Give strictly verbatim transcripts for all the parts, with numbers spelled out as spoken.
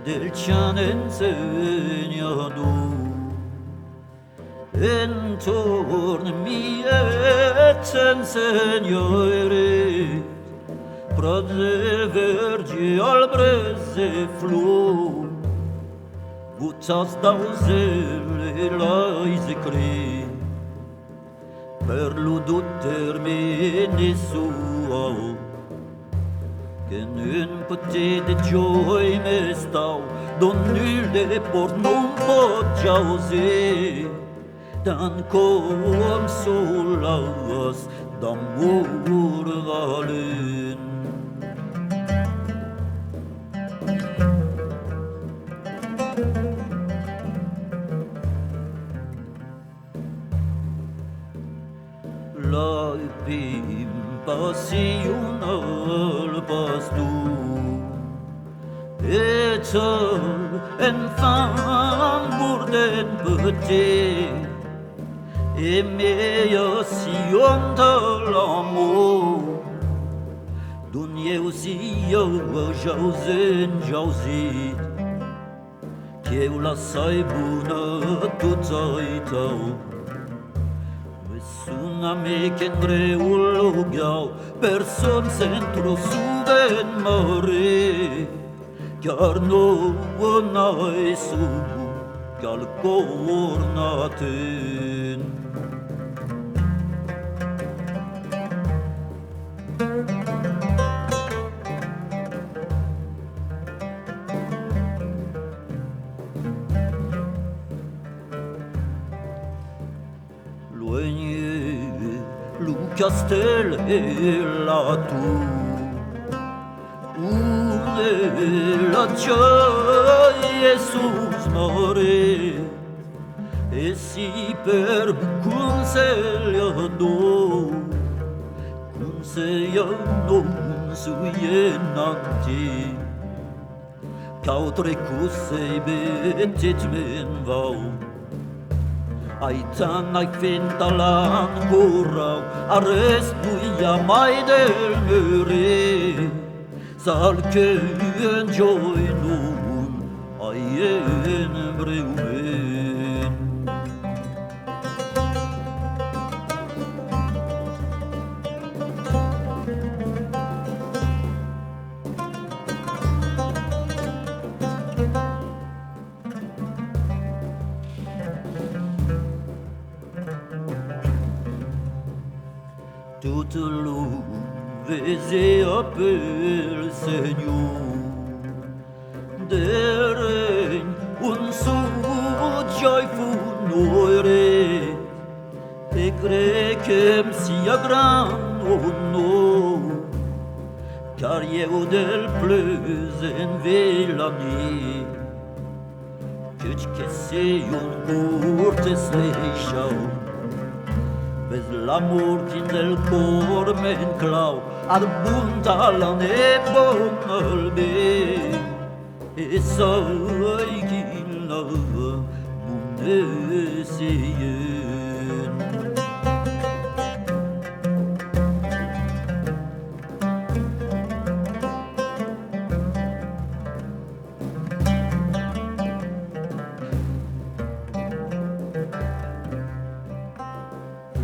Del chan enseña Doamne, entorn mi e-ts enseña ret, prăd de vergi, alb de flor, vutas dauzele lai-se cred. Per lu duter mi ne suau, cã năpti de gioi me stau, Domnul de port nu-mi pot giauzi, dan consolas d'amor al Lui. Lai prin pasiunea al pastor, e-ts înfanbur de-n pătir, e mea Sion ta la mor, Dumnidzeu si-i jauzi-njauzit. Cheu la s-ai bunătățile a tale, me sun ameche-n greul lugheau, per somn s-intru sub inmărit, chiar nu-mi ai sub cal cornatin. Luenje lu castel e la tur, unde la cei Iisus mărit, e si per un conselhador, conselhador nu-mi sui enanti, cautre cusei betit me-nvău. Ai tana-i finta la-n curau, a rest nu-i mai del mărit, s-al cânge-i nu-mi ai inbreumit. Tut lumea vezi apel, Senhor, de-ren un sugi ai fu noi ret, e cred cã-mi si-a gran onor, cari eu del plâs envelani. Căci chestiu-n curte s-lei shau, vezi la morchin del cor me-nclau, ar bunta la nebun al bie, e s-ai chin la bunăsie.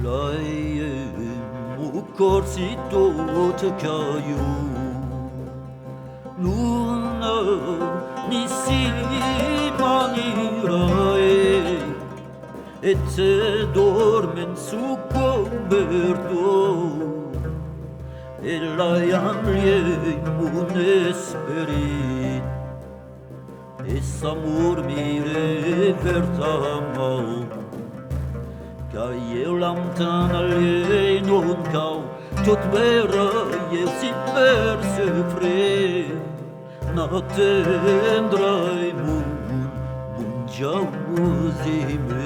Lai-mi corsi tot ca iu, nu-mi nisi manira e, e tsi dormen su cobertor, e lai-mi lei-mi un sperit, e s-amor mi reverta mau, ca eu la-m tana lei nu-ncau, tut mera eu si per sufri, na tindrai bun, bun giauzime.